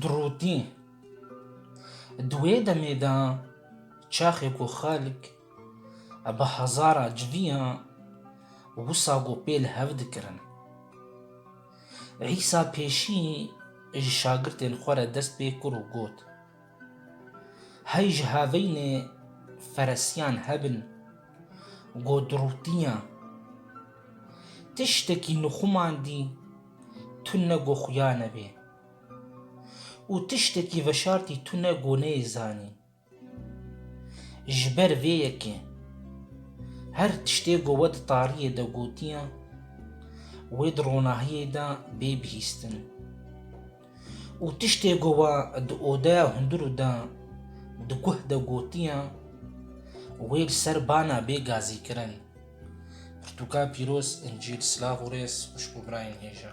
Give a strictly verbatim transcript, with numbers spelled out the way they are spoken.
Dirûtî. Di wê demê de çaxê ku xelk bi hezara civiya wisa ku pê li hev dikirin. Îsa pêşî ji şagirtên xwe re dest pê kir û got, Hey ji haveynê feresiyan hebin, go dirûtiya. Tiştekî nixumandî tune go xuya nebê. Û tiştekî veşartî tune go neyê zanî. Ji ber vê yekê her tiştê go we di tariyê de gotiya, wê di ronahiyê de bê bihîstin. Û tiştê go we di odeya hundir û de di guh de gotiya, wê li ser bana bê gazîkirin. Pirtûka pîroz, Încîl, silav û rêz, xwişk û birayên hêja.